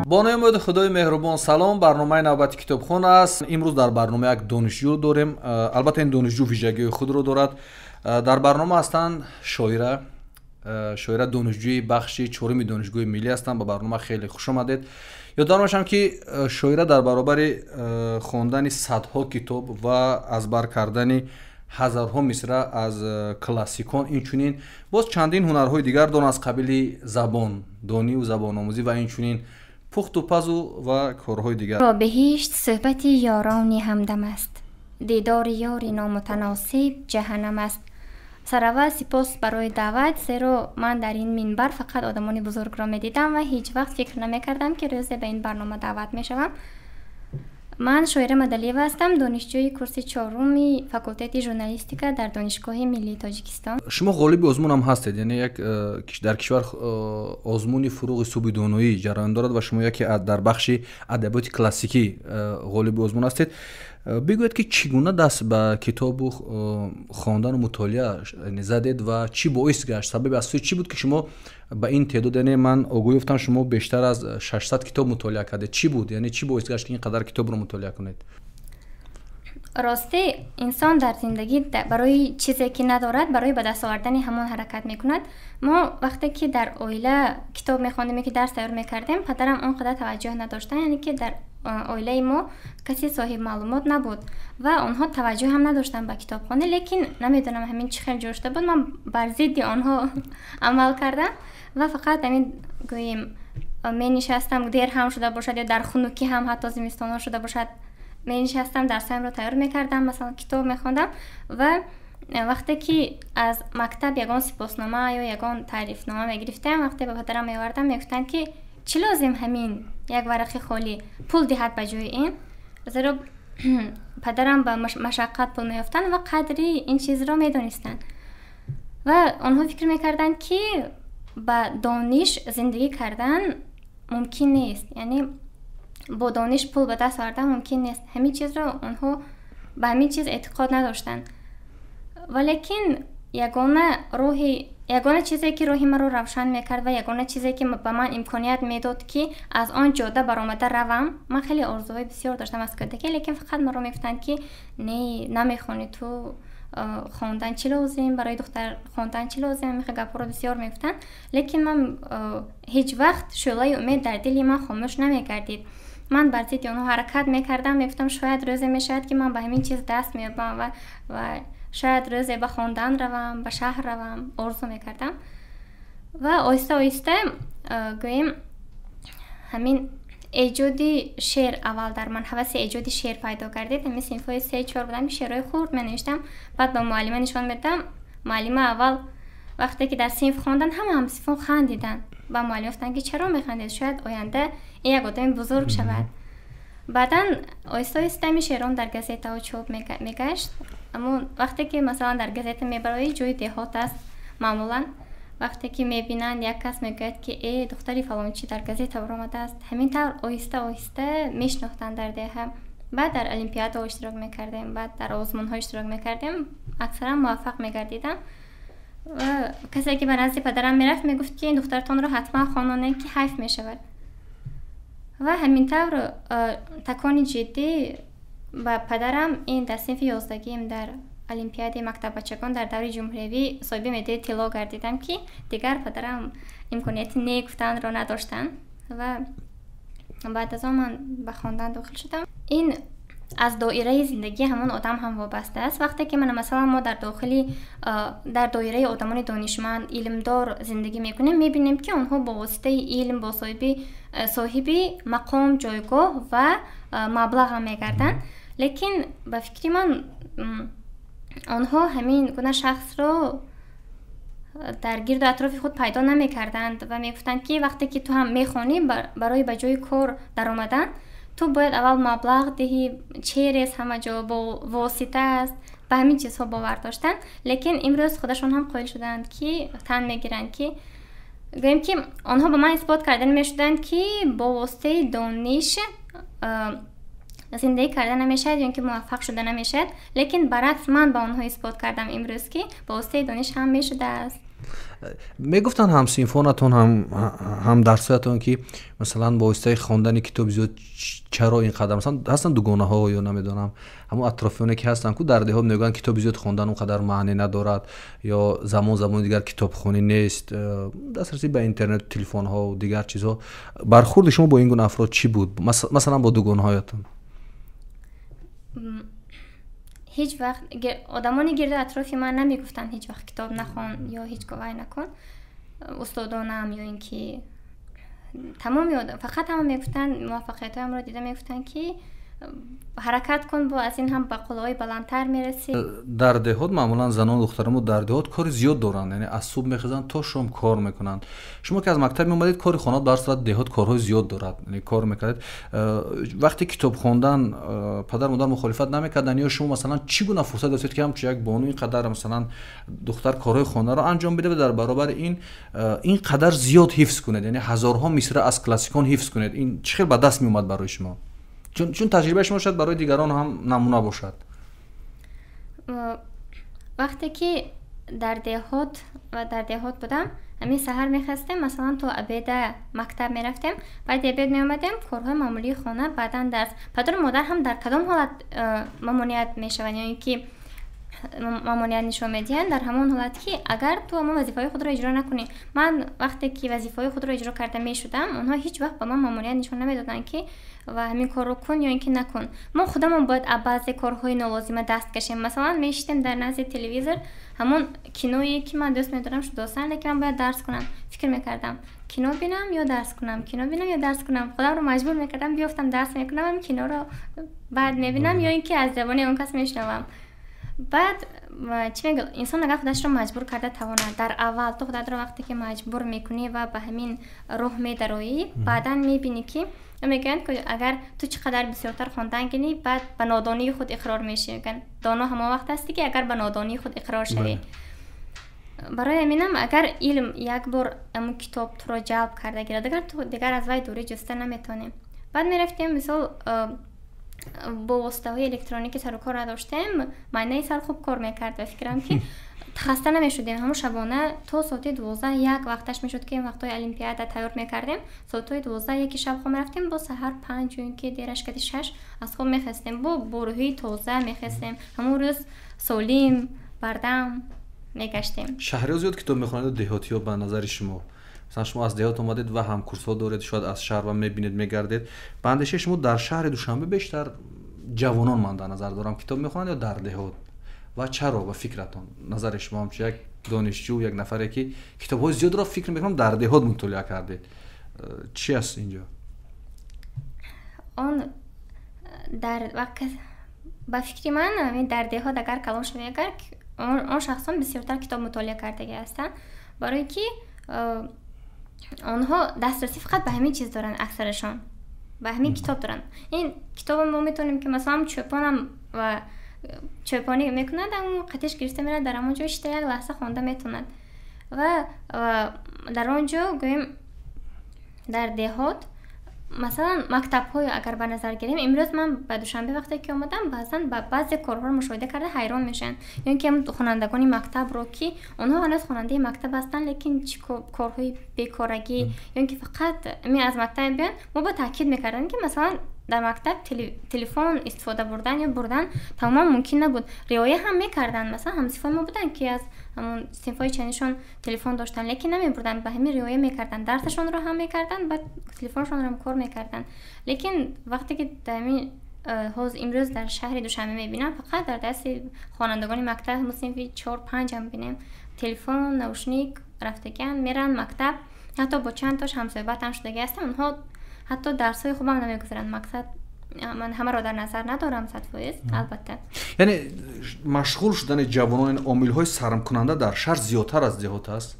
Бо неъмати Худои меҳрубон салом. Барномаи навбати Китобхон аст. Имрӯз дар барнома як донишҷӯ дорем. Албатта, ин донишҷӯ вижагиҳои худро дорад. Дар барнома ҳастанд Шоира. Шоира донишҷӯи бахши чоруми Донишгоҳи миллӣ ҳастанд. Ба барнома хеле хуш омадед. Ёдовар мешавам, ки Шоира дар баробари хондани садҳо китоб ва аз бар кардани ҳазорҳо мисра аз классикон, инчунин боз чандин ҳунарҳои дигар доранд, аз қабили забондонию забономӯзӣ ва инчунин пухту пазу ва корҳои дигар. Ро беҳишт суҳбати ёрони ҳамдам аст, дидори ёри номутаносиб ҷаҳаннам аст. Сараввал сипос барои даъват, зеро ман дар ин минбар фақат одамони бузургро медидам ва ҳеҷ вақт фикр намекардам, ки рӯзе ба ин барнома даъват мешавам. Ман Шоира Мадалиева ҳастам, донишҷӯи курси чоруми факултети журналистика дар Донишгоҳи миллии Тоҷикистон. Шумо ғолиби озмунам ҳастед, яъне як дар кишвар озмуни «Фурӯғи субҳи доноӣ» ҷараён дорад ва шумо яке дар бахши адабиёти классикӣ ғолиби озмун ҳастед. Бигӯед, ки чӣ гуна даст ба китобу хондану мутолиа задед ва чӣ боис гашт, сабаби асосӣ чӣ буд, ки шумо ба ин теъдод, яъне ман огоҳ ёфтам, шумо бештар аз 600 китоб мутолиа кардед. Чӣ буд, яъне чӣ боис гашт, ки ин қадар китобро мутолиа кунед? Ростӣ, инсон дар зиндагӣ барои чизе ки надорад, барои ба даст овардани ҳамон ҳаракат мекунад. Мо вақте ки дар оила китоб мехондем ё ки дарс тайёр мекардем, падарам он қадар таваҷҷӯҳ надоштанд, яъне ки дар оилаи мо касе соҳиби маълумот набуд ва онҳо таваҷҷӯҳ ҳам надоштанд ба китобхонӣ. Лекин намедонам, ҳамин чӣ хел ҷӯр шуда буд, ман бар зидди онҳо амал кардам ва фақат ҳамин, гӯем, менишастам, дер ҳам шуда бошад ё дар хунукӣ ҳам, ҳатто зимистонҳо шуда бошад, менишастам, дарсҳоямро тайёр мекардам, масалан, китоб мехондам. Ва вақте ки аз мактаб ягон сипоснома ё ягон таърифнома мегирифтам, вақте ба падарам меовардам, мегуфтанд, ки чӣ лозим ҳамин як варақи холӣ, пул диҳад ба ҷои ин, зеро падарам ба машаққат пул меёфтанд ва қадри ин чизро медонистанд ва онҳо фикр мекарданд, ки ба дониш зиндагӣ кардан мумкин нест, яъне бо дониш пул ба даст овардан мумкин нест. Ҳамин чизро онҳо ба ҳамин чиз эътиқод надоштанд. Валекин ягона роҳи, ягона чизе ки роҳи маро равшан мекард ва ягона чизе ки ба ман имконият медод, ки аз он ҷода баромада равам, ман хеле орзуҳои бисёр доштам аз кӯдакӣ, лекин фақат маро мегуфтанд, ки не, намехонӣ ту, хондан чӣ лозим, барои духтар хондан чӣ лозим, ҳамин гапҳоро бисёр мегуфтанд. Лекин ман ҳеҷ вақт шӯълаи умед дар дили ман хомӯш намегардид. Ман бар зидди онҳо ҳаракат мекардам, мегуфтам, шояд рӯзе мешавад, ки ман ба ҳамин чиз даст меёбам ва шояд рӯзе ба хондан равам, ба шаҳр равам, орзу мекардам. Ва оҳиста оҳиста, гӯем, ҳамин эҷоди шеър аввал дар ман ҳаваси эҷоди шеър пайдо гардид. Ҳамин синфҳои се, чор будам, ки шеърҳои хурд менавиштам, баъд ба муаллима нишон медодам. Муаллима аввал вақте ки дар синф хонданд, ҳама ҳамсинфон хандиданд. Ба муаллима гуфтанд, ки чаро механдед, шояд оянда ин як одами бузург шавад. Баъдан оҳиста оҳиста ҳамин шеърон дар газетаҳо чоп мегашт. Аммо вақте ки, масалан, дар газета мебароӣ, ҷои деҳот аст маъмулан, вақте ки мебинанд, як кас мегӯяд, ки э, духтари фалончӣ дар газета баромадааст. Ҳамин тавр оҳиста оҳиста мешинохтанд дар деҳа. Баъд дар олимпиадаҳо иштирок мекардем, баъд дар озмунҳо иштирок мекардем, аксаран муваффақ мегардидам. Ва касе ки ба назди падарам мерафт, мегуфт, ки ин духтаратонро ҳатман хононед, ки ҳайф мешавад. Ва ҳамин тавр такони ҷиддӣ ба падарам ин дар синфи 11-гиам дар олимпиадаи мактаббачагон дар даври ҷумҳуриявӣ соҳиби медали тилло гардидам, ки дигар падарам имконияти не гуфтанро надоштанд ва баъд аз он ман ба хондан дохил шудам. Ин аз доираи зиндагии ҳамон одам ҳам вобаста аст. Вақте ки мана, масалан, мо дар дохили, дар доираи одамони донишманд, илмдор зиндагӣ мекунем, мебинем, ки онҳо бо воситаи илм бо соҳиби мақом, ҷойгоҳ ва маблағ ҳам мегарданд. Лекин ба фикри ман, онҳо ҳамин гуна шахсро дар гирду атрофи худ пайдо намекарданд ва мегуфтанд, ки вақте ки ту ҳам мехонӣ, барои ба ҷои кор даромадан ту бояд аввал маблағ диҳӣ, через ҳама ҷо бо восита аст. Ба ҳамин чизҳо бовар доштанд. Лекин имрӯз худашон ҳам қоил шуданд, ки тан мегиранд, ки гӯем, ки онҳо ба ман исбот кардан мешуданд, ки бо воситаи дониш зиндагӣ карда намешавад ё ин ки муваффақ шуда намешавад. Лекин баръакс, ман ба онҳо исбот кардам имрӯз, ки бо воситаи дониш ҳам мешудааст. Мегуфтанд ҳамсинфонатон, ҳамдарсоятон, ки масалан бо воситаи хондани китоби зиёд чаро ин қадар, масалан ҳастанд дугонаҳо ё намедонам ҳамон атрофиёне ки ҳастанд, ку дар деҳот мегӯянд китоби зиёд хондан он қадар маънӣ надорад ё замон замони дигар китобхонӣ нест, дастрасӣ ба интернет, телефонҳо дигар чизҳо. Бархурди шумо бо ин гуна афрод чӣ буд, масалан бо дугонаҳоятон? Ҳеҷ вақт одамони гирду атрофи ман намегуфтанд ҳеҷ вақт китоб нахон ё ҳеҷ вай накун. Устодонам ё ин ки тамоми фақат ҳама мегуфтанд, муваффақиятҳоямро дида мегуфтанд, ки ҳаракат кун, бо аз ин ҳам ба қуллаҳои баландтар мерасӣ. Дар деҳот маъмулан занон, духтароно дар деҳот кори зиёд доранд, яъне аз субҳ мехезанд то шом кор мекунанд. Шумо ки аз мактаб меомадед, кори хона дар сурат деҳот корҳои зиёд дорад, яъне кор мекардед. Вақте китоб хондан падар модар мухолифат намекарданд ё шумо масалан чӣ гуна фурсат доштед, ки ҳамчун як бону ин қадар масалан духтар корҳои хонаро анҷом бидед ва дар баробари ин ин қадар зиёд ҳифз кунед, яъне ҳазорҳо мисра аз классикон ҳифз кунед? Ин чӣ хел ба даст меомад барои шумо? Чун таҷрибаи шумо шояд барои дигарон ҳам намуна бошад. Вақте ки дар деҳот ва дар деҳот будам, ҳамин саҳар мехастем, масалан то обеда мактаб мерафтем, баъди обед меомадем, корҳои маъмулии хона, баъдан дарс. Падару модар ҳам дар кадом ҳолат мамоният мешаванд ё ин ки мамоният нишон медиҳанд? Дар ҳамон ҳолат, ки агар ту ҳамон вазифаҳои худро иҷро накунӣ. Ман вақте ки вазифаҳои худро иҷро карда мешудам, онҳо ҳеҷ вақт ба ман мамоният нишон намедоданд, ки ва ҳамин корро кун ё ин ки накун. Мо худамон бояд аз баъзе корҳои нолозима даст кашем. Масалан, мешитем дар назди телевизор, ҳамон киное ки ман дӯст медорам шудосан, лекин ман бояд дарс кунам. Фикр мекардам, кино бинам ё дарс кунам, кино бинам ё дарс кунам. Худамро маҷбур мекардам, биёфтам, дарс мекунам, киноро баъд мебинам ё ин ки аз забони он кас мешунавам. Баъд чӣ мегӯ, инсон агар худашро маҷбур карда тавонад, дар аввал ту худатро вақте ки маҷбур мекунӣ ва ба ҳамин роҳ медароӣ, баъдан мебинӣ, ки мегӯянд, ки агар ту чӣ қадар бисёртар хондан гирӣ, баъд ба нодонии худ иқрор мешавӣ. Мегӯянд, доно ҳамон вақт ҳастӣ, ки агар ба нодонии худ иқрор шавӣ. Барои ҳаминам агар илм як бор ҳамун китоб туро ҷалб карда гирад, агар ту дигар аз вай дурӣ ҷуста наметавонӣ. Баъд мерафтем, мисол, бо воситаҳои электроникӣ сару кор надоштем, майнаи сар хуб кор мекард ва фикрам, ки хаста намешудем. Ҳамун шабона то соати 12-1 вақташ мешуд, ки вақтҳои олимпиада тайёр мекардем, соатҳои 12-1 шаб хоб мерафтем, бо саҳар 5 ё ин ки дераш кади 6 аз хоб мехестем, бо рӯҳии тоза мехестем, ҳамун рӯз солим бардам мегаштем. Шаҳриҳо зиёд китоб мехонанд, деҳотиҳо, ба назари шумо? Масалан, шумо аз деҳот омадед ва ҳамкурсҳо доред, шояд аз шаҳр ва мебинед, мегардед. Ба андешаи шумо, дар шаҳри Душанбе бештар ҷавонон, ман дар назар дорам, китоб мехонанд ё дар деҳот ва чаро? Ба фикратон, назари шумо ҳамчун як донишҷӯ, як нафаре ки китобҳои зиёдро, фикр мекунам, дар деҳот мутолиа кардед, чӣ аст инҷо? Он дар ба фикри ман, дар деҳот агар калон шавӣ, агар он шахсон бисёртар китоб мутолиа кардагӣ ҳастанд, барое ки онҳо дастрасӣ фақат ба ҳамин чиз доранд, аксарашон ба ҳамин китоб доранд. Ин китобо мо метавонем, ки масалан чӯпонам ва чӯпонӣ мекунад, аммо қатиш гирифта мерад, дар ҳамон ҷо шита як лаҳза хонда метавонад. Ва дар он ҷо, гӯем, дар деҳот, масалан, мактабҳои агар ба назар гирем, имрӯз ман ба Душанбе вақте ки омадам, баъзан ба баъзе корҳоро мушоҳида карда ҳайрон мешаванд, ё ин ки хонандагони мактабро, ки онҳо ҳанӯз хонандаи мактаб ҳастанд, лекин чӣ корҳои бекорагӣ ё ин ки фақат ми аз мактаб мебиёнд. Мо ба таъкид мекардем, ки масалан дар мактаб телефон истифода бурдан ё бурдан тамоман мумкин набуд. Риоя ҳам мекарданд. Масалан, ҳамсинфои мо буданд, ки аз ҳамон синфҳои чандишон телефон доштанд, лекин намебурданд, ба ҳамин риоя мекарданд, дарсашонро ҳам мекарданд, баъд телефоншонро ҳам кор мекарданд. Лекин вақте ки дар ҳамин ҳозир имрӯз дар шаҳри Душанбе мебинам, фақат дар дасти хонандагони мактаб, ҳамон синфи 4-5 ҳам бинем, телефон, наушник рафтагианд, мераванд мактаб. Ҳатто бо чанд тош ҳамсӯҳбат ҳам шудагӣ ҳастам, онҳо ҳатто дарсҳои хубам намегузаранд. Мақсад, ман ҳамаро дар назар надорам 100%, албатта. Яъне машғул шудани ҷавонон, омилҳои сармкунанда дар шаҳр зиёдтар аз деҳот аст?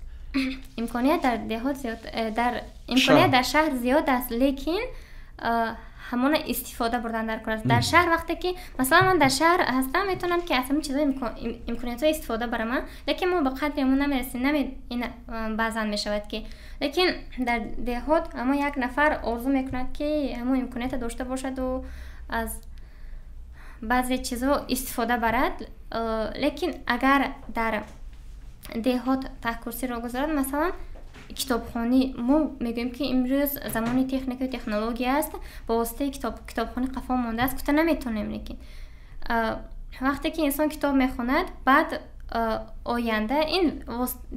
Имконият дар деҳот зиёд, дар имконият дар шаҳр зиёд аст, лекин ҳамона истифода бурдан дар кор аст. Дар шаҳр вақте ки масалан ман дар шаҳр ҳастам, метавонам, ки аз ҳамин чизҳо, имкониятҳо истифода барам, лекин мо ба қадри ҳамон намерасем. Баъзан мешавад, ки лекин дар деҳот ҳамон як нафар орзу мекунад, ки ҳамон имкониятро дошта бошаду аз баъзе чизҳо истифода барад, лекин агар дар Деҳот таҳкурсиро гузарад, масалан, китобхонӣ, мо мегӯем, ки имрӯз замони техникаю технология аст, ба воситаи китобхонӣ қафо мондааст гуфта наметавонем. Лекин вақте ки инсон китоб мехонад, баъд оянда ин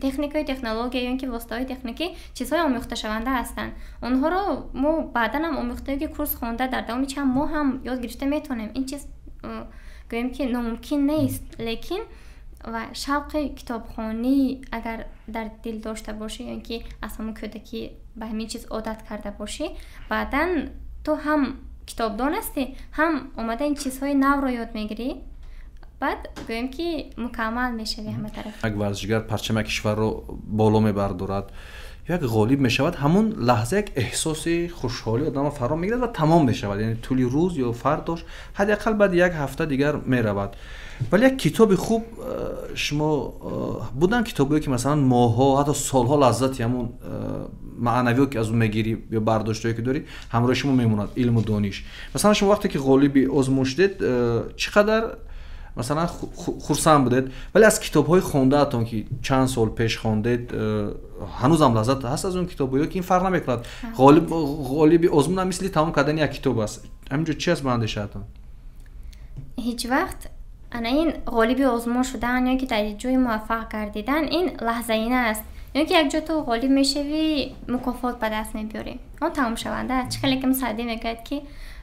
техникаю технология ё ин ки воситаҳои техникӣ чизҳои омӯхташаванда ҳастанд. Онҳоро мо баъдан ҳам омӯхта, ки курс хонда, дар давоми чанд моҳ ҳам ёд гирифта метавонем. Ин чиз, гӯем, ки номумкин нест. Лекин ва шавқи китобхонӣ агар дар дил дошта бошӣ ё ин ки аз ҳамон кӯдакӣ ба ҳамин чиз одат карда бошӣ, баъдан ту ҳам китобдон ҳастӣ, ҳам омада ин чизҳои навро ёд мегирӣ, баъд, гӯем, ки мукаммал мешавӣ ҳаматараф. Як варзишгар парчами кишварро боло мебардорад, як ғолиб мешавад, ҳамон лаҳза як эҳсоси хушҳолӣ одамро фаро мегирад ва тамом мешавад, яъне тӯли рӯз ё фардош, ҳадди ақал баъди як ҳафта дигар меравад. Вале як китоби хуб, шумо буданд китобое, ки масалан моҳҳо, ҳатто солҳо лаззати ҳамон маънавиё, ки аз он мегирӣ ё бардоштҳое, ки дорӣ, ҳамроҳи шумо мемонад, илму дониш. Масалан, шумо вақте ки ғолиби озмун шудед, чӣ қадар масалан хурсанд будед? Вале аз китобҳои хондаатон, ки чанд сол пеш хондед, ҳанӯзам лаззат ҳаст аз он китобҳо ё ки ин фарқ намекунад, ғолиби озмунам мисли тамом кардани як китоб аст? Ҳаминҷо чи аст ба андешаатон? Ҳеҷ вақт ана ин ғолиби озмун шудан ё ки дар ҷои муваффақ гардидан ин лаҳзаина аст, ё ки якҷо ту ғолиб мешавӣ, мукофот ба даст мебиёрӣ, он тамомшаванда аст. Чӣ хеле ки Саъдӣ мегӯяд, ки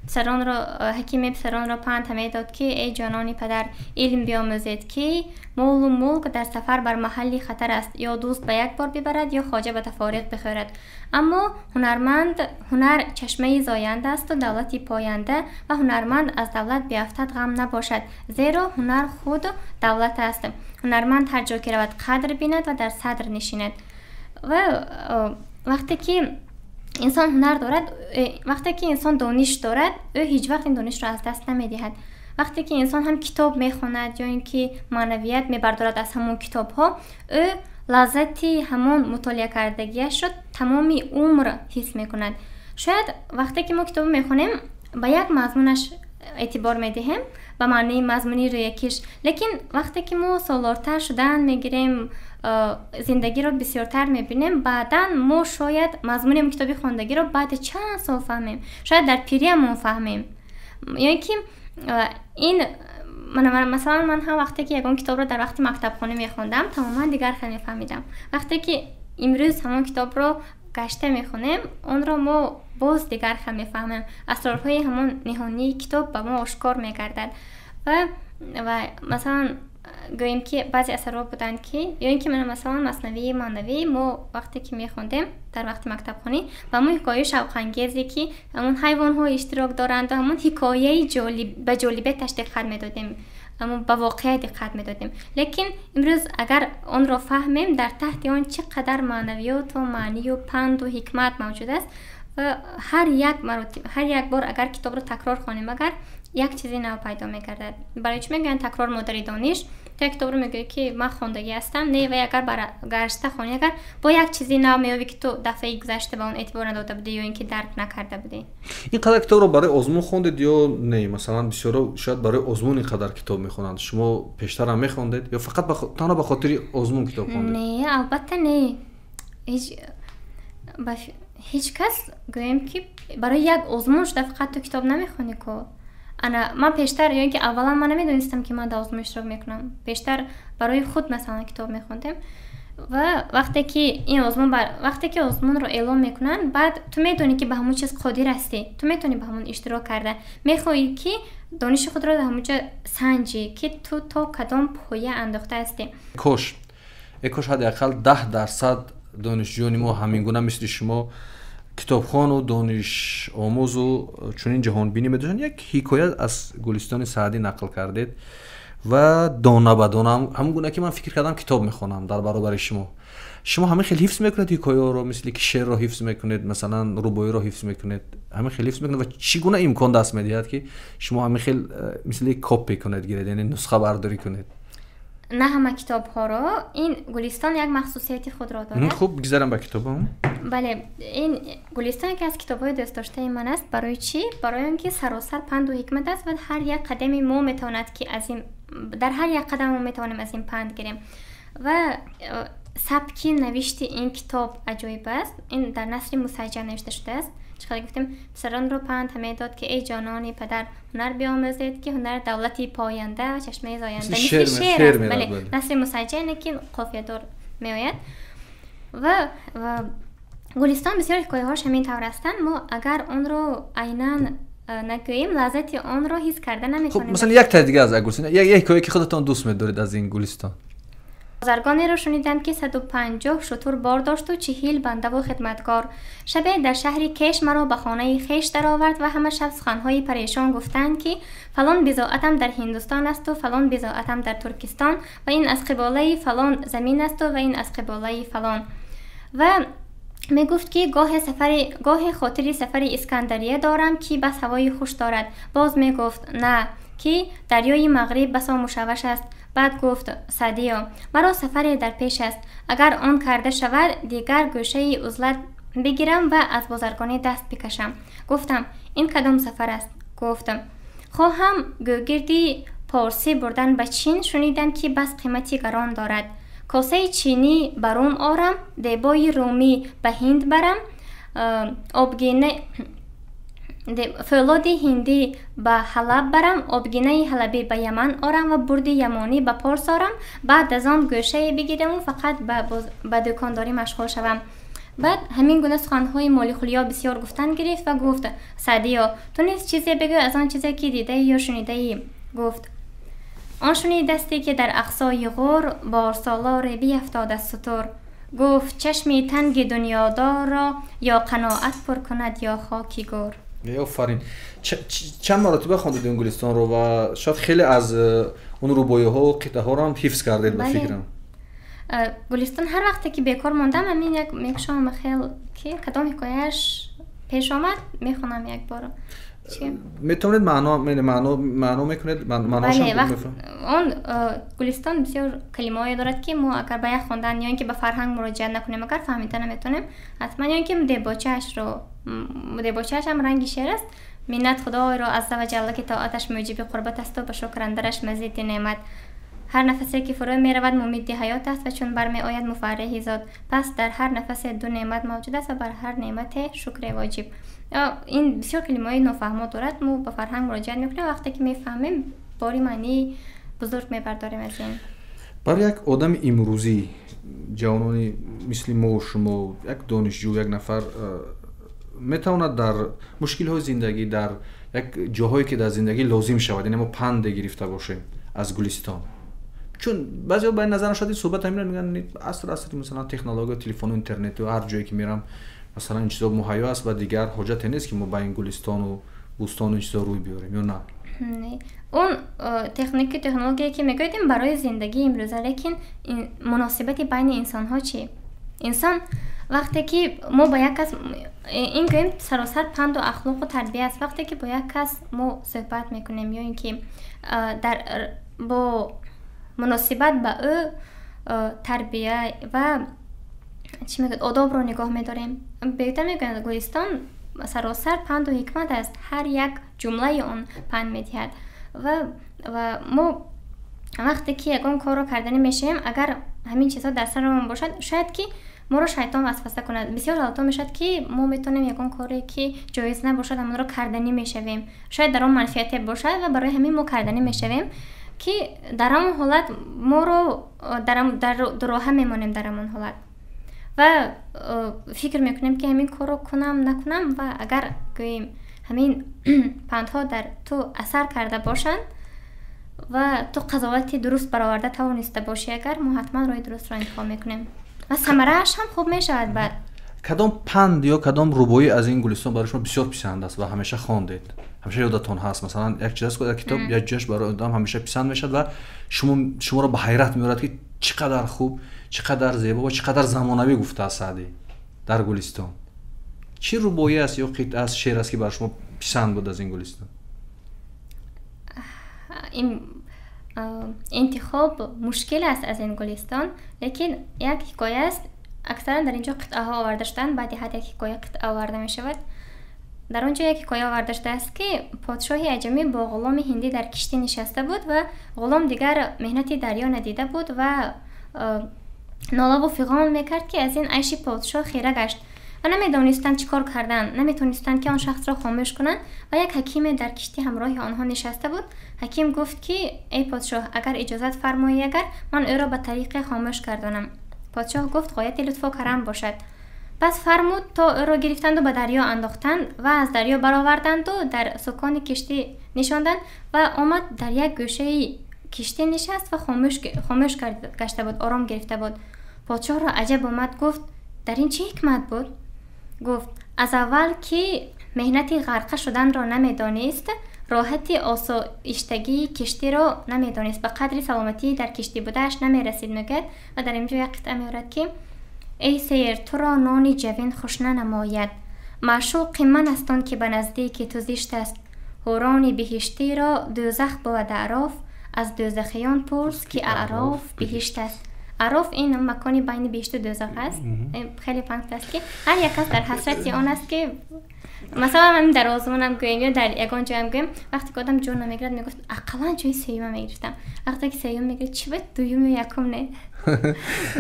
писаронро, ҳакиме писаронро панд медод, ки эй ҷонони падар, илм биомӯзед, ки молу мулк дар сафар бар маҳалли хатар аст, ё дӯст ба як бор бибарад, ё хоҷа ба тафориқ бихӯрад. Аммо ҳунарманд, ҳунар чашмаи зоянда асту давлати поянда, ва ҳунарманд аз давлат биафтад, ғам набошад, зеро ҳунар худ давлат аст. Ҳунарманд ҳар ҷо ки равад, қадр бинад ва дар садр нишинад. Ва вақте ки инсон ҳунар дорад, вақте ки инсон дониш дорад, ӯ ҳеҷ вақт ин донишро аз даст намедиҳад. Вақте ки инсон ҳам китоб мехонад ё ин ки маънавият мебардорад аз ҳамон китобҳо, ӯ лаззати ҳамон мутолиа кардагиашро тамоми умр ҳис мекунад. Шояд вақте ки мо китобро мехонем, ба як мазмунаш эътибор медиҳем, ба маънии мазмуни рӯякиш, лекин вақте ки мо солвортар шудан мегирем, зиндагиро бисёртар мебинем, баъдан мо шояд мазмуни китоби хондагиро баъди чанд сол фаҳмем, шояд дар пириамон фаҳмем. Ё ин ки ин масалан, ман ҳам вақте ки ягон китобро дар вақти мактабхонӣ мехондам, тамоман дигар хел мефаҳмидам. Вақте ки имрӯз ҳамон китобро гашта мехонем, онро мо боз дигар хел мефаҳмем, асрорҳои ҳамон ниҳонии китоб ба мо ошкор мегардад. Ва масалан, гӯем, ки баъзе асарҳо буданд, ки ё ин ки масалан Маснавии маънавӣ мо вақте ки мехондем дар вақти мактабхонӣ, ба ҳамон ҳикояи шавқангезе, ки ҳамон ҳайвонҳо иштирок доранд, ҳамон ҳикояи ба ҷолибияташ диққат медодем, ҳамон ба воқеа диққат медодем. Лекин имрӯз агар онро фаҳмем, дар таҳти он чӣ қадар маънавиёту маънию панду ҳикмат мавҷуд аст. Ва ҳар як маротиб, ҳар як бор агар китобро такрор хонем, агар як чизи нав пайдо мегардад. Барои чӣ мегӯянд, такрор модари дониш? Ту як китобро мегӯӣ, ки ман хондагӣ ҳастам, не, вай агар гашта хонӣ, агар бо як чизи нав меёбӣ, ки ту дафъаи гузашта ба он эътибор надода будӣ ё ин ки дарк накарда будӣ. Ин қадар китобро барои озмун хондед ё не? Масалан, бисёро шояд барои озмун ин қадар китоб мехонанд. Шумо пештарам мехондед ё фақат танҳо ба хотири озмун китоб хондед? Не, албатта не. Ҳеҷ кас, гӯем, ки барои як озмун шуда фақат ту китоб намехонӣ ку. Ана ман пештар, ё ин ки аввалан ман намедонистам, ки ман дар озмун иштирок мекунам. Пештар барои худ, масалан, китоб мехондем. Ва вақте ки ин озмун, вақте ки озмунро эълон мекунанд, баъд ту медонӣ, ки ба ҳамон чиз қодир ҳастӣ, ту метавонӣ ба ҳамон иштирок карда, мехоҳӣ, ки дониши худро дар ҳамон ҷо санҷӣ, ки ту то кадом поя андохта ҳастӣ. Кош, э кош ҳадди ақал 10% донишҷӯёни мо ҳамин гуна мисли шумо китобхону донишомӯзу чунин ҷаҳонбинӣ медоштанд. Як ҳикоя аз Гулистони Саъдӣ нақл кардед ва дона ба дона, ҳамон гуна ки ман фикр кардам, китоб мехонам дар баробари шумо. Шумо ҳамин хел ҳифз мекунед ҳикояро, мисли ки шеърро ҳифз мекунед, масалан, рубоиро ҳифз мекунед, ҳамин хел ҳифз мекунед? Ва чӣ гуна имкон даст медиҳад, ки шумо ҳамин хел мисли копи кунед, гиред, яъне нусха бардорӣ кунед? На ҳама китобҳоро. Ин Гулистон як махсусияти худро дорад. Хуб, гузарам ба китобам. Бале, ин Гулистон яке аз китобҳои дӯстдоштаи ман аст. Барои чӣ? Барои он ки саросар панду ҳикмат аст ва ҳар як қадами мо метавонад, ки аз ин, дар ҳар як қадам мо метавонем аз ин панд гирем. Ва сабки навишти ин китоб аҷоиб аст. Ин дар насри мусаҷҷа навишта шудааст. Чӣ хеле гуфтем, писаронро панд ҳаме дод, ки эй ҷонони падар, ҳунар биомӯзед, ки ҳунар давлати поянда ва чашмаи зоянда. Мисли шеър аст, бале, насри мусаҷҷа, яъне ки қофиядор меояд. Ва Гулистон бисёр ҳикояҳош ҳамин тавр ҳастанд. Мо агар онро айнан нагӯем, лаззати онро ҳис карда наметавонем. Хуб, масалан, як таи дига аз Гулистон, як ҳикоя, ки худатон дӯст медоред аз ин Гулистон. Бозаргонеро шунидам, ки 150 шутур бор дошту 40 бандаву хидматгор. Шабе дар шаҳри Кеш маро ба хонаи хеш даровард ва ҳама шаб суханҳои парешон гуфтанд, ки фалон бизоатам дар Ҳиндустон асту фалон бизоатам дар Туркистон ва ин аз қиболаи фалон замин асту ва ин аз қиболаи фалон. Ва мегуфт, ки гоҳе хотири сафари Искандария дорам, ки бас ҳавои хуш дорад. Боз мегуфт, на, ки дарёи Мағриб басо мушавваш аст. Баъд гуфт: Саъдиё, маро сафаре дар пеш аст. Агар он карда шавад, дигар гӯшаи узлат бигирам ва аз бозаргонӣ даст бикашам. Гуфтам: ин кадом сафар аст? Гуфт: хоҳам гӯгирди порсӣ бурдан ба Чин, шунидам, ки бас қимати гарон дорад. Косаи чинӣ ба Рум орам, дебои румӣ ба Ҳинд барам, обгина фӯлоди ҳиндӣ ба Ҳалаб барам, обгинаи ҳалабӣ ба Яман орам ва бурди ямонӣ ба Порс орам. Баъд аз он гӯшае бигираму фақат ба дукондорӣ машғул шавам. Баъд ҳамин гуна суханҳои молихулиё бисёр гуфтан гирифт ва гуфт: Саъдиё, ту низ чизе бигӯ аз он чизе, ки дидаӣ ё шунидаӣ. Гуфт: он шунидастӣ, ки дар ақсои Ғур борсолоре биафтод аз сутур. Гуфт: чашми танги дунёдорро ё қаноат пур кунад, ё хоки гур. Офарин. Чанд маротиба хондед ин Гулистонро ва шояд хеле аз он рубоиҳо ва қитъаҳоро ҳам ҳифз кардед, ба фикрам. Гулистон ҳар вақте ки бекор мондам, ҳамин як мекушам, хел ки кадом ҳикояаш пеш омад, мехонам як бор. Метавонед маъно мекунед? Бале, вақт он Гулистон бисёр калимаҳое дорад, ки мо агар ба як хондан ё ин ки ба фарҳанг муроҷиат накунем, агар фаҳмида наметавонем ҳатман, ё ин ки дебочаашро, дебочааш ҳам ранги шеър аст. Миннат Худойро азза ва ҷалла, ки тоаташ мӯҷиби қурбат асту ба шукрандараш мазиди неъмат. Ҳар нафасе ки фурӯ меравад, мумидди ҳаёт аст ва чун бармеояд, муфарриҳи зот. Пас дар ҳар нафасе ду неъмат мавҷуд аст ва бар ҳар неъмате шукре воҷиб. Ин бисёр калимаҳои нофаҳмо дорад. Мо ба фарҳанг муроҷиат мекунем, вақте ки мефаҳмем, бори маънии бузург мебардорем аз ин. Барои як одами имрӯзӣ, ҷавонони мисли мо, шумо, як донишҷӯ, як нафар метавонад дар мушкилҳои зиндагӣ, дар як ҷоҳое, ки дар зиндагӣ лозим шавад, яъне мо панде гирифта бошем аз Гулистон, чун баъзеҳо ба ин назар шояд ин суҳбат ҳамин мегӯянд, аср асри масалан технология, телефону интернету, ҳар ҷое ки мерам, масалан, ин чизо муҳайё аст ва дигар ҳоҷате нест, ки мо ба ин Гулистону бӯстону ин чизо рӯй биёрем, ё на? Он техники, технология, ки мегӯедем, барои зиндагии имрӯза, лекин муносибати байни инсонҳо чӣ? Инсон вақте ки мо ба як кас, ин гӯем, саросар панду ахлоқу тарбия аст. Вақте ки бо як кас мо суҳбат мекунем ё ин ки дар бо муносибат ба ӯ тарбия ва чӣ мегӯяд, одобро нигоҳ медорем. Беҳтар мегӯянд, Гулистон саросар панду ҳикмат аст, ҳар як ҷумлаи он панд медиҳад. Ва мо вақте ки ягон корро карданӣ мешавем, агар ҳамин чизҳо дар сарамон бошад, шояд ки моро шайтон васваса кунад. Бисёр ҳолатҳо мешавад, ки мо метавонем ягон коре, ки ҷоиз набошад, ҳамонро карданӣ мешавем. Шояд дар он манфиате бошад ва барои ҳамин мо карданӣ мешавем, ки дар ҳамон ҳолат моро дар дуроҳа мемонем дар ҳамон ҳолат ва фикр мекунем, ки ҳамин корро кунам, накунам. Ва агар гӯем, ҳамин пандҳо дар ту асар карда бошанд ва ту қазовати дуруст бароварда тавониста бошӣ, агар мо ҳатман роҳи дурустро интихоб мекунем ва самарааш ҳам хуб мешавад баъд. Кадом панд ё кадом рубоӣ аз ин Гулистон барои шумо бисёр писанд аст ва ҳамеша хондед, ҳамеша ёдатон ҳаст? Масалан, як чиз аст, як китоб, як ҷояш барои одам ҳамеша писанд мешавад ва шуморо ба ҳайрат меорад, ки чӣ қадар хуб, чӣ қадар зебо ва чӣ қадар замонавӣ гуфтааст Саъдӣ дар Гулистон. Чӣ рубоӣ аст ё қитъа аст, шеър аст, ки барои шумо писанд буд аз ин Гулистон? Интихоб мушкил аст аз ин Гулистон, лекин як ҳикоя аст. Аксаран дар ин ҷо қитъаҳо оварда шудаанд, баъди ҳар як ҳикоя қитъа оварда мешавад. Дар он ҷо як ҳикоя оварда шудааст, ки подшоҳи аҷамӣ бо ғуломи ҳиндӣ дар киштӣ нишаста буд ва ғулом дигар меҳнати дарё надида буд ва нолаву фиғон мекард, ки аз ин айши подшоҳ хира гашт ва намедонистанд чӣ кор кардан, наметонистанд, ки он шахсро хомӯш кунанд. Ва як ҳакиме дар киштӣ ҳамроҳи онҳо нишаста буд. Ҳаким гуфт, ки эй подшоҳ, агар иҷозат фармоӣ, агар ман ӯро ба тариқе хомӯш гардонам. Подшоҳ гуфт: ғояти лутфу карам бошад. Пас фармуд, то ӯро гирифтанду ба дарё андохтанд ва аз дарё бароварданду дар сукони киштӣ нишонданд. Ва омад, дар як гӯшаи киштӣ нишаст ва хомӯш гашта буд, ором гирифта буд. Подшоҳро аҷаб омад, гуфт: дар ин чӣ ҳикмат буд? Гуфт: аз аввал ки меҳнати ғарқа шуданро намедонист, роҳати осоиштагии киштиро намедонист, ба қадри саломатии дар киштӣ будааш намерасид, мегӯяд. Ва дар инҷо як қитъа меорад, ки эй сер, туро нони ҷавин хуш нанамояд, маъшуқи ман аст он ки ба наздики ту зишт аст, ҳурони биҳиштиро дӯзах бувад аъроф, аз дӯзахиён пурс, ки аъроф биҳишт аст. Аъроф ин макони байни биҳишту дӯзах аст. Хеле пант аст, ки ҳар як кас дар ҳасрати он аст, ки масалан ҳамин дар озмунам гӯем ё дар ягон ҷоям гӯем, вақте ки одам ҷо намегирад, мегуфт: ақаллан ҷои сеюма мегирифтам. Вақте ки сеюм мегирад, чӣ бояд дуюм ё якум не?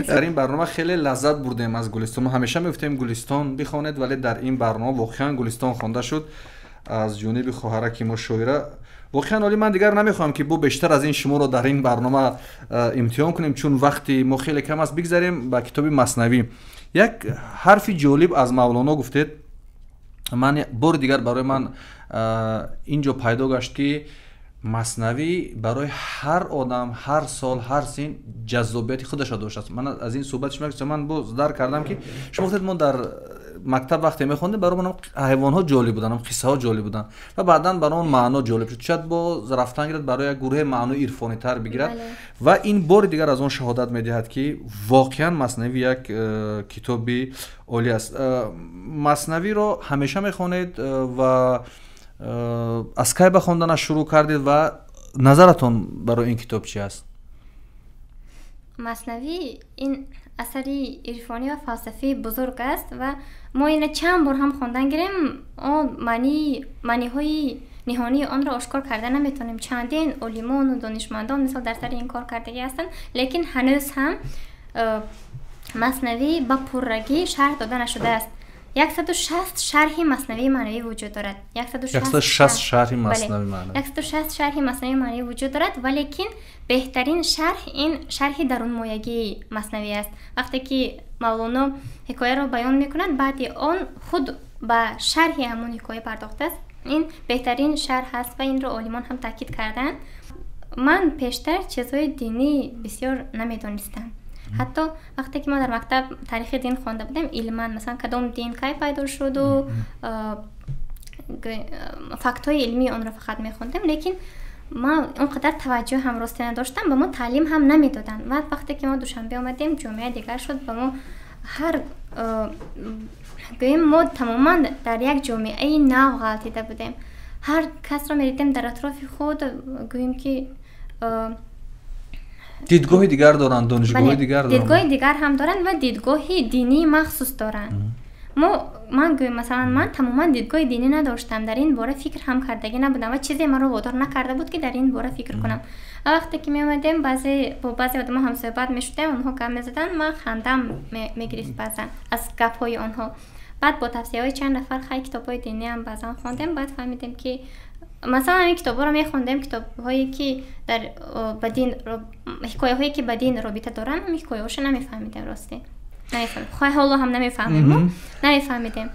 Дар ин барнома хеле лаззат бурдем аз Гулистон. Мо ҳамеша мегуфтем, Гулистон бихонед, вале дар ин барнома воқеан Гулистон хонда шуд аз ҷониби хоҳараки мо, шоира. Воқеан олӣ. Ман дигар намехоҳам, ки бо бештар аз ин шуморо дар ин барнома имтиҳон кунем, чун вақти мо хеле кам аст. Бигзарем ба китоби Маснавӣ. Як ҳарфи ҷолиб аз Мавлоно гуфтед, ман бори дигар барои ман ин ҷо пайдо гашт, ки Маснавӣ барои ҳар одам, ҳар сол, ҳар син ҷаззобияти худашро доштааст. Ман аз ин суҳбати шумо ман боз дарк кардам, ки шумо гуфтед, мо дар мактаб вақте мехондем, барои ман ҳайвонҳо ҷолиб буданд, қиссаҳо ҷолиб буданд ва баъдан барои он маъно ҷолиб шуд. Шояд боз рафтан гирад, барои як гурӯҳе маънои ирфонитар бигирад. Ва ин бори дигар аз он шаҳодат медиҳад, ки воқеан Маснавӣ як китоби олӣ аст. Маснавиро ҳамеша мехонед ва аз кай ба хонданаш шурӯъ кардед ва назаратон барои ин китоб чи аст? Маснавӣ ин асари ирфонӣ ва фалсафии бузург аст ва мо ина чанд бор ҳам хондан гирем, он маъниҳои ниҳонии онро ошкор карда наметавонем. Чандин олимону донишмандон, мисол, дар сари ин кор кардагӣ ҳастанд, лекин ҳанӯз ҳам Маснавӣ ба пуррагӣ шарҳ дода нашудааст. 160 шарҳи Маснавии маънавӣ вуҷуд дорад. 160 шарҳи Маснавии маънавӣ. 160 шарҳи Маснавии маънавӣ вуҷуд дорад, валекин беҳтарин шарҳ ин шарҳи дарунмоягии Маснавӣ аст. Вақте ки Мавлоно ҳикояро баён мекунад, баъди он худ ба шарҳи ҳамон ҳикоя пардохтааст. Ин беҳтарин шарҳ аст ва инро олимон ҳам таъкид карданд. Ман пештар чизҳои динӣ бисёр намедонистам. Ҳатто вақте ки мо дар мактаб таърихи дин хонда будем, илман, масалан, кадом дин кай пайдо шуду фактҳои илмии онро фақат мехондем, лекин ман он қадар таваҷҷӯҳ ҳам росте надоштам, ба мо таълим ҳам намедоданд. Ва вақте ки мо Душанбе омадем, ҷомеа дигар шуд, ба мо ҳар гӯем, мо тамоман дар як ҷомеаи нав ғалтида будем. Ҳар касро медидем дар атрофи худ, гӯем ки дидгоҳи дигар доранд, донишгоҳи дигар. Дидгоҳи дигар ҳам доранд ва дидгоҳи динии махсус доранд. Мо, ман гӯем, масалан, ман тамоман дидгоҳи динӣ надоштам, дар ин бора фикр ҳам кардагӣ набудам ва чизе маро водор накарда буд, ки дар ин бора фикр кунам. Ва вақте ки меомадем, баъзе бо баъзе одамо ҳамсӯҳбат мешудем, онҳо гап мезаданд, ман хандам мегирифт баъзан аз гапҳои онҳо. Баъд бо тавсияҳои чанд нафар, хай, китобҳои диниам баъзан хондем. Баъд фаҳмидем, ки масалан ҳамин китобҳоро мехондем, китобҳое ки дар ба дин, ҳикояҳое ки ба дин робита доранд, ҳам ҳикояҳошо намефаҳмидем, росте намефаҳмидем, хай, ҳоло ҳам намефаҳмем, намефаҳмидем.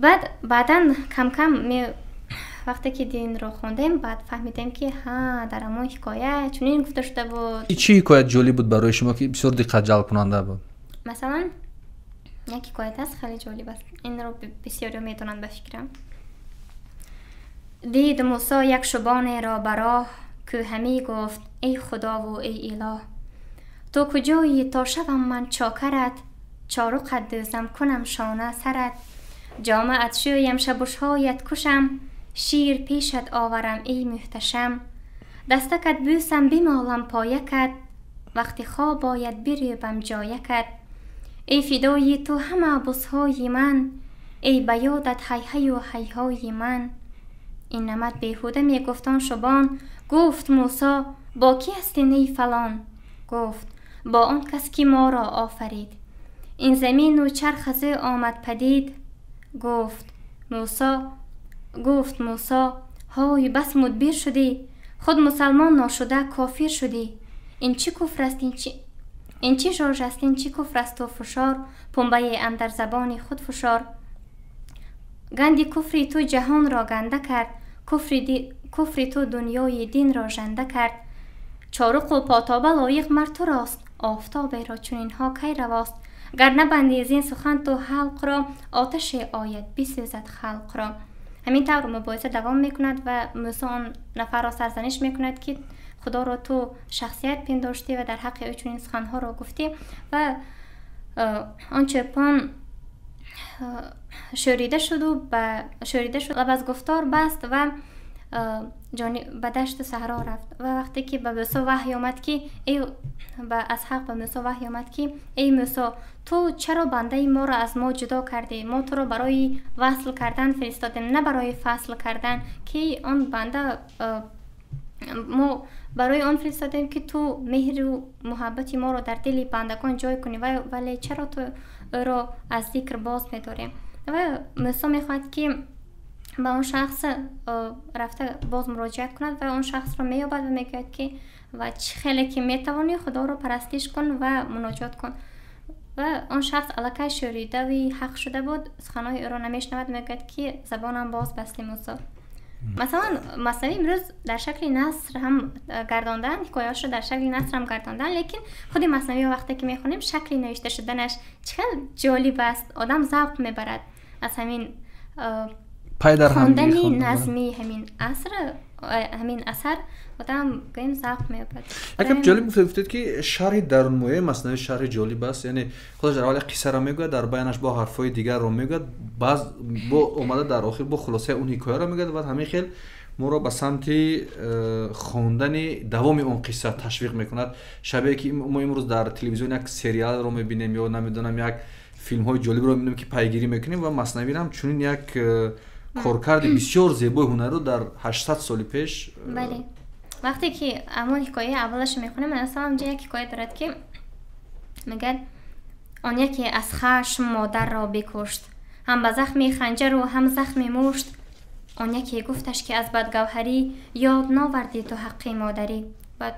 Баъд баъдан камкам вақте ки динро хондем, баъд фаҳмидем, ки ҳа, дар ҳамон ҳикоя чунин гуфта шуда буд. Чӣ ҳикоят ҷолиб буд барои шумо, ки бисёр диққатҷалбкунанда буд? Масалан, як ҳикоят аст, хеле ҷолиб аст, инро бисёриё медонанд, ба фикрам. Дид Мусо як шубонеро ба роҳ, кӯ ҳамӣ гуфт: эй Худову эй Илоҳ, ту куҷоӣ, то шавам ман чокарат, чоруқат дӯзам, кунам шона сарат, ҷомаат шӯям, шабушҳоят кушам, шир пешат оварам, эй муҳташам, дастакат бӯсам, бимолам поякат, вақти хоб ояд, бирӯбам ҷоякат. Эй фидои ту ҳама бузҳои ман, эй ба ёдат ҳайҳаю ҳайҳои ман. Ин намад беҳуда мегуфт он шубон. Гуфт Мусо: бо кӣ ҳастӣ, ней фалон? Гуфт: Бо он кас ки моро офарид. Ин замину чарх аз ӯ омад падид. Гуфт Мусо ҳой бас мудбир шудӣ, худ мусалмон ношуда кофир шудӣ. Ин чӣ куфр аст, ин чӣ жорж аст, ин чӣ куфр аст ту фушор, пунбае андар забони худ фушор. Ганди куфри ту ҷаҳонро ганда кард, куфри ту дунёи динро жанда кард. Чоруқу потоба лоиқ мар турост, офтоберо чунинҳо кай равост. Гар набандӣ аз ин сухан ту ҳалқро, оташе ояд бисӯзад халқро. Ҳамин тавр мубоҳиса давом мекунад ва Мусо он нафарро сарзаниш мекунад, ки худоро ту шахсият пиндоштӣ ва дар ҳаққи ӯ чунин суханҳоро гуфтӣ. Ва он чӯпон шӯрида шуду лаб аз гуфтор баст ва ба дашту саҳро рафт. Ва вақте ки ба Мусо ваҳй омад, ки аз ҳақ ба Мусо ваҳй омад, ки эй Мусо, ту чаро бандаи моро аз мо ҷудо кардӣ? Мо туро барои васл кардан фиристодем, на барои фасл кардан, ки он банда мо барои он фиристодем, ки ту меҳру муҳаббати моро дар дили бандагон ҷой кунӣ, вале чаро ту ӯро аз зикр боз медорӣ? Ва Мусо мехоҳад, ки ба он шахс рафта боз муроҷиат кунад ва он шахсро меёбад ва мегӯяд, ки ва чӣ хеле ки метавонӣ худоро парастиш кун ва муноҷот кун. Ва он шахс аллакай шӯридави ҳақ шуда буд, суханҳои ӯро намешнавад, мегӯяд, ки забонам боз басти Мусо. Масалан, Маснавӣ имрӯз дар шакли наср ҳам гардондаанд, ҳикояҳошро дар шакли наср ҳам гардондаанд, лекин худи Маснавиро вақте ки мехонем, шакли навишта шуданаш чӣ хел ҷолиб аст, одам завқ мебарад аз ҳамин хондани назми ҳамин аср, ҳамин асар одам гӯем завқ меёбад. Якам ҷолиб гуфтед, ки шарҳи дарунмояи Маснавӣ шарҳи ҷолиб аст, яъне худаш дар аввал як қиссаро мегӯяд, дар байнаш бо ҳарфҳои дигарро мегӯяд, баъз бо омада дар охир бо хулосаи он ҳикояро мегӯяд ва ҳамин хел моро ба самти хондани давоми он қисса ташвиқ мекунад. Шабеҳе ки мо имрӯз дар телевизион як сериалро мебинем ё намедонам як филмҳои ҷолибро мебинем, ки пайгирӣ мекунем, ва Маснавиро ҳам чунин як коркарди бисёр зебои ҳунарро дар 800 соли пеш. Бале, вақте ки ҳамон ҳикояи аввалашро мехонем, масалан инҷа як ҳикоя дорад, ки мегӯяд он яке аз хашм модарро бикушт, ҳам ба захми ханҷару ҳам захми мушт. Он яке гуфташ, ки аз бадгавҳарӣ ёд новардӣ ту ҳаққи модарӣ. Баъд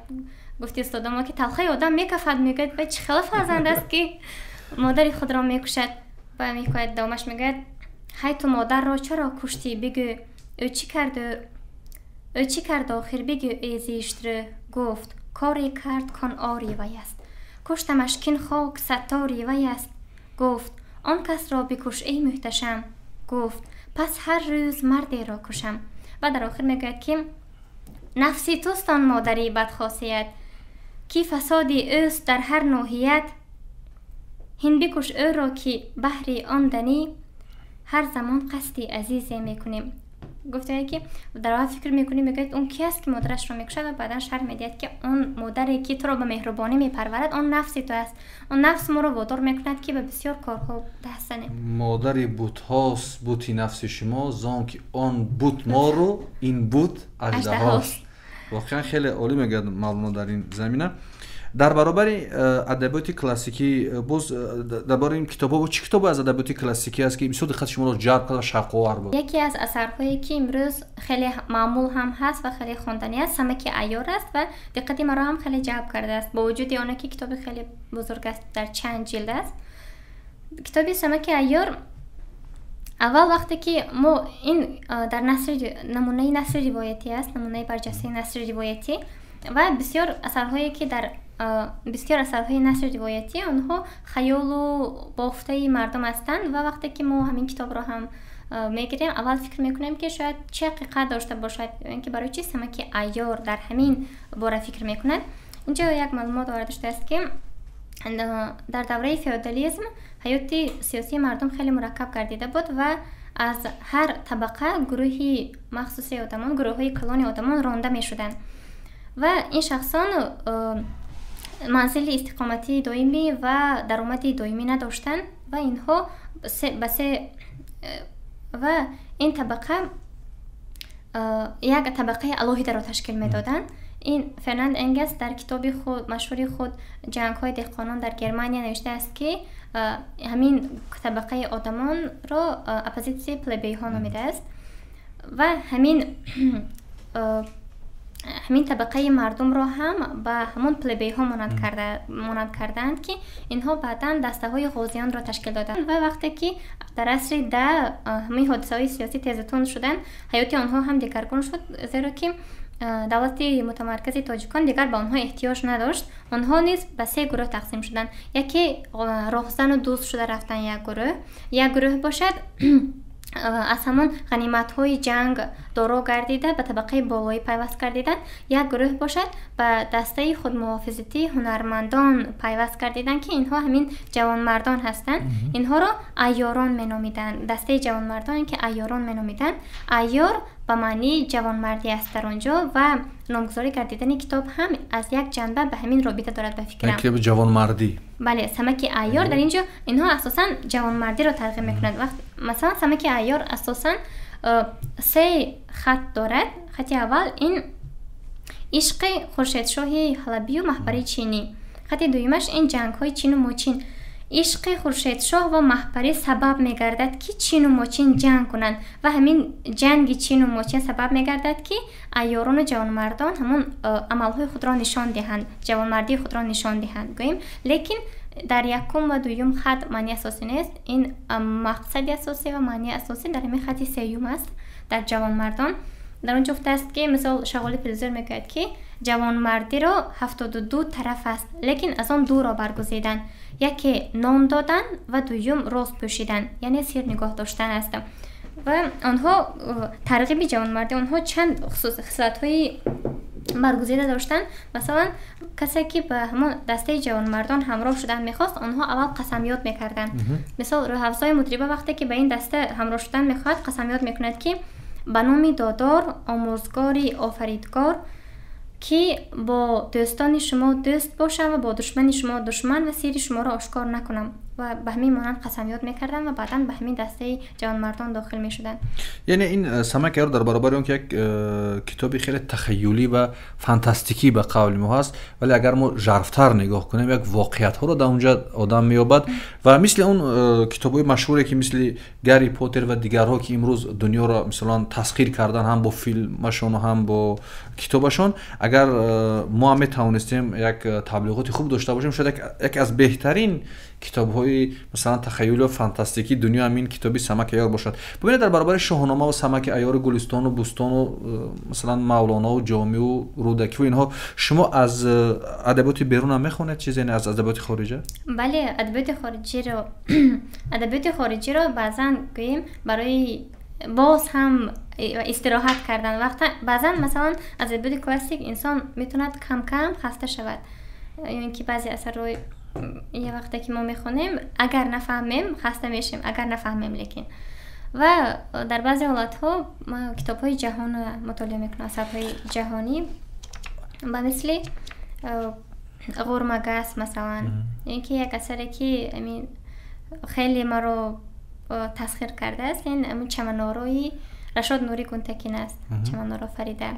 гуфти устодамо, ки талхаи одам мекафад, мегӯяд ба чӣ хела фарзанд аст, ки модари худро мекушад. Ба ҳикоят давомаш мегӯяд: ҳай ту модарро чаро куштӣ, бигӯ ӯ чӣ кард охир, бигӯ эй зиштрӯ. Гуфт коре кард кон ори вай аст, куштамаш кин хок саттори вай аст. Гуфт он касро бикуш эй муҳташам. Гуфт пас ҳар рӯз мардеро кушам. Ва дар охир мегӯяд, ки нафси туст он модари бадхосият, ки фасоди ӯст дар ҳар ноҳият. Ҳин бикуш ӯро, ки баҳри он данӣ ҳар замон қасди азизе мекунем. Гуфтае, ки дар аввал фикр мекунем, мегӯяд он ки аст, ки модарашро мекушад, ва баъдан шарҳ медиҳад, ки он модаре, ки туро ба меҳрубонӣ мепарварад, он нафси ту аст. Он нафс моро водор мекунад, ки ба бисёр корҳо даст занем. Модари бутҳост бути нафси шумо, зон ки он бут моро, ин бут аждаҳост. Воқеан хеле олӣ мегӯяд Мавлоно дар ин замина. Дар баробари адабиёти классикӣ боз дар бораи ин китобҳо, чӣ китобе аз адабиёти классикӣ аст, ки бисёр диққати шуморо ҷалб кард ва шавқовар буд? Яке аз асарҳое, ки имрӯз хеле маъмул ҳам ҳаст ва хеле хонданӣ аст, Самаки айёр аст ва диққати маро ҳам хеле ҷалб кардааст, бо вуҷуди оне ки китоби хеле бузург аст, дар чанд ҷилд аст. Китоби Самаки айёр аввал вақте ки мо ин дар насри намунаи насри ривоятӣ аст, намунаи барҷастаи насри ривоятӣ, ва бисёр асарҳое ки дар бисёр асарҳои насри ривоятӣ онҳо хаёлу бофтаи мардум ҳастанд. Ва вақте ки мо ҳамин китобро ҳам мегирем, аввал фикр мекунем, ки шояд чӣ ҳақиқат дошта бошад, ин ки барои чӣ Самаки айёр дар ҳамин бора фикр мекунад. Инҷо як маълумот оварда шудааст, ки дар давраи феодализм ҳаёти сиёсии мардум хеле мураккаб гардида буд ва аз ҳар табақа гурӯҳи махсуси одамон, гурӯҳҳои калони одамон ронда мешуданд ва ин шахсон манзили истиқоматии доимӣ ва даромади доимӣ надоштанд ва инҳо ба се ва ин табақа як табақаи алоҳидаро ташкил медоданд. Ин Фернанд Энгелс дар китоби худ машҳури худ «Ҷангҳои деҳқонон дар Германия» навиштааст, ки ҳамин табақаи одамонро оппозитсияи плебейҳо номидааст ва ҳамин табақаи мардумро ҳам ба ҳамон плебейҳо монанд кардаанд, ки инҳо баъдан дастаҳои ғозиёнро ташкил доданд. Ва вақте ки дар асри 10 ҳамин ҳодисаҳои сиёсӣ тезутунд шуданд, ҳаёти онҳо ҳам дигаргун шуд, зеро ки давлати мутамаркази тоҷикон дигар ба онҳо эҳтиёҷ надошт. Онҳо низ ба се гурӯҳ тақсим шуданд. Яке роҳзану дӯст шуда рафтанд як гурӯҳ, як гурӯҳ бошад, аз ҳамон ғаниматҳои ҷанг доро гардида, ба табақаи болоӣ пайваст гардиданд, як гурӯҳ бошад, ба дастаи худмуҳофизатии ҳунармандон пайваст гардиданд, ки инҳо ҳамин ҷавонмардон ҳастанд. Инҳоро айёрон меномиданд. Дастаи ҷавонмардон, ки айёрон меномиданд. Айёр ба маънии ҷавонмардӣ аст дар он ҷо ва номгузорӣ гардидани китоб ҳам аз як ҷанба ба ҳамин робита дорад, ба фикрам. Китоби ҷавонмардӣ. Бале, Самаки айёр. Дар ин ҷо инҳо асосан ҷавонмардиро тарғиб мекунанд. Вақт масалан, Самаки айёр асосан се хат дорад. Хати аввал ин ишқи Хуршедшоҳи ҳалабию Маҳпарии чинӣ. Хати дуюмаш ин ҷангҳои чину мочин. Ишқи Хуршедшоҳ ва Маҳпарӣ сабаб мегардад, ки чину мочин ҷанг кунанд, ва ҳамин ҷанги чину мочин сабаб мегардад, ки айёрону ҷавонмардон ҳамон амалҳои худро нишон диҳанд, ҷавонмардии худро нишон диҳанд, гӯем. Лекин дар якум ва дуюм хат маънии асосӣ нест. Ин мақсади асосӣ ва маънии асосӣ дар ҳамин хати сеюм аст, дар ҷавонмардон. Дар он ҷо гуфтааст, ки мисол Шағоли Филзур мегӯяд, ки ҷавонмардиро 72 тараф аст, лекин аз он дуро баргузиданд: яке нон додан ва дуюм роз пӯшидан, яъне сир нигоҳ доштан аст. Ва онҳо тарғиби ҷавонмардӣ, онҳо чанд хислатҳои баргузида доштанд. Масалан, касе ки ба ҳамон дастаи ҷавонмардон ҳамроҳ шудан мехост, онҳо аввал қасамёд мекарданд. Мисол, Рӯҳафзои мутриба вақте ки ба ин даста ҳамроҳ шудан мехоҳад, қасамёд мекунад, ки ба номи додор, омӯзгори офаридгор, ки бо дӯстони шумо дӯст бошам ва бо душмани шумо душман ва сирри шуморо ошкор накунам. Ва ба ҳамин монанд қасамёд мекарданд ва баъдан ба ҳамин дастаи ҷавонмардон дохил мешуданд. Яъне ин Самаки айёр дар баробари он ки як китоби хеле тахаюлӣ ва фантастикӣ ба қавли мо ҳаст, вале агар мо жарфтар нигоҳ кунем, як воқеиятҳоро дар онҷа одам меёбад. Ва мисли он китобҳои машҳуре, ки мисли Гарри Поттер ва дигарҳо, ки имрӯз дунёро мисалан тасхир кардан ҳам бо филмашону ҳам бо китобашон, агар мо ҳам метавонистем як таблиғоти хуб дошта бошем, шояд яке аз беҳтарин китобҳои масалан тахаюлу фантастикии дунё ҳамин китоби Самаки айёр бошад. Бубинед, дар баробари Шоҳнома ва Самаки айёру Гулистону Бӯстону масалан Мавлонову Ҷомиу Рӯдакиву инҳо, шумо аз адабиёти берун ҳам мехонед чизе, аз адабиёти хориҷа? Бале, адабиёти хориҷиро баъзан, гӯем, барои боз ҳам истироҳат кардан вақта. Баъзан, масалан, аз адабиёти классик инсон метавонад кам-кам хаста шавад ё ин ки баъзе асарҳои я вақте ки мо мехонем, агар нафаҳмем, хаста мешем, агар нафаҳмем. Лекин ва дар баъзе ҳолатҳо ма китобҳои ҷаҳонро мутолиа мекунам, асарҳои ҷаҳонӣ, ба мисли «Ғурмагас», масалан, ин ки як асаре, ки амин хеле маро тасхир кардааст, ин ҳамин «Чаманорои» Рашод Нури Гунтакин аст, «Чаманоро Фарида»,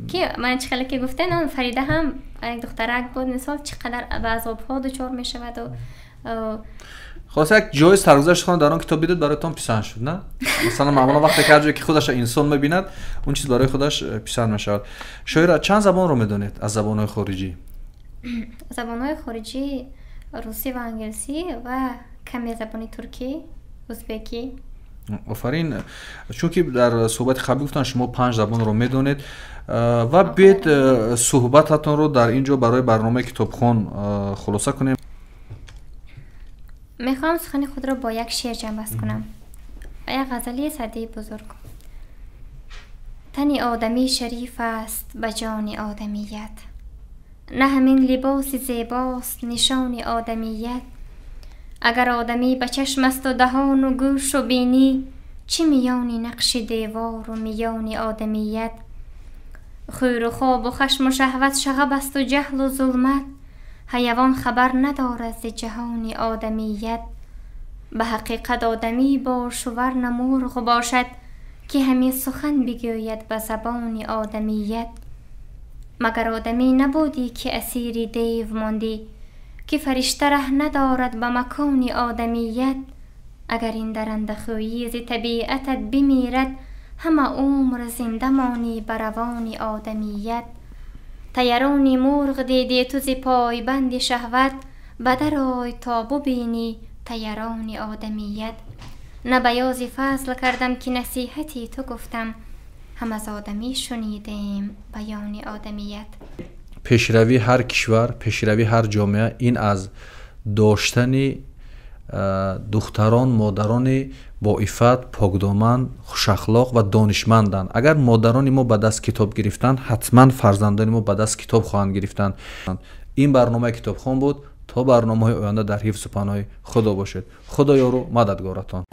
ки ман чӣ хеле ки гуфтен, он Фарида ҳам як духтарак буд, мисол, чӣ қадар ба азобҳо дучор мешаваду Хулоса, як ҷои саргузашти хон дар он китоб дидед, бароятон писанд шуд, на? Масалан, маъмулан вақте ки ҳар ҷое ки худаша инсон мебинад, он чиз барои худаш писанд мешавад. Шоира, чанд забонро медонед аз забонҳои хориҷӣ? Забонҳои хориҷӣ: русӣ ва англисӣ ва каме забони туркӣ, узбекӣ. Офарин! Чунки дар суҳбати қаблӣ гуфтанд, шумо панҷ забонро медонед. Ва биёед, суҳбататонро дар ин ҷо барои барномаи китобхон хулоса кунем. Мехоҳам сухани худро бо як шеър ҷамъбаст кунам, як ғазалии Саъдии бузург. Тани одамӣ шариф аст ба ҷони одамият, на ҳамин либоси зебост нишони одамият. Агар одамӣ ба чашм асту даҳону гӯшу бинӣ, чӣ миёни нақши девору миёни одамият? Хӯру хобу хашму шаҳват шағаб асту ҷаҳлу зулмат, ҳайавон хабар надорад зи ҷаҳони одамият. Ба ҳақиқат одамӣ бошу, варна мурғ бошад, ки ҳамин сухан бигӯяд ба забони одамият. Магар одамӣ набудӣ, ки асири дев мондӣ, ки фаришта раҳ надорад ба макони одамият. Агар ин дарандахӯӣ зи табиатат бимирад, ҳама умр зинда монӣ ба равони одамият. Таярони мурғ дидӣ ту зи пойбанди шаҳват, ба дарой то бубинӣ таярони одамият. На баёзи фазл кардам, ки насиҳати ту гуфтам, ҳам аз одамӣ шунидем баёни одамият. Пешравии ҳар кишвар, пешравии ҳар ҷомеа ин аз доштани духтарон, модарони боиффат, покдоман, хушахлоқ ва донишманданд. Агар модарони мо ба даст китоб гирифтанд, ҳатман фарзандони мо ба даст китоб хоҳанд гирифтанд. Ин барномаи Китобхон буд. То барномаҳои оянда дар ҳифзу паноҳи Худо бошед. Худо ёру мададгоратон.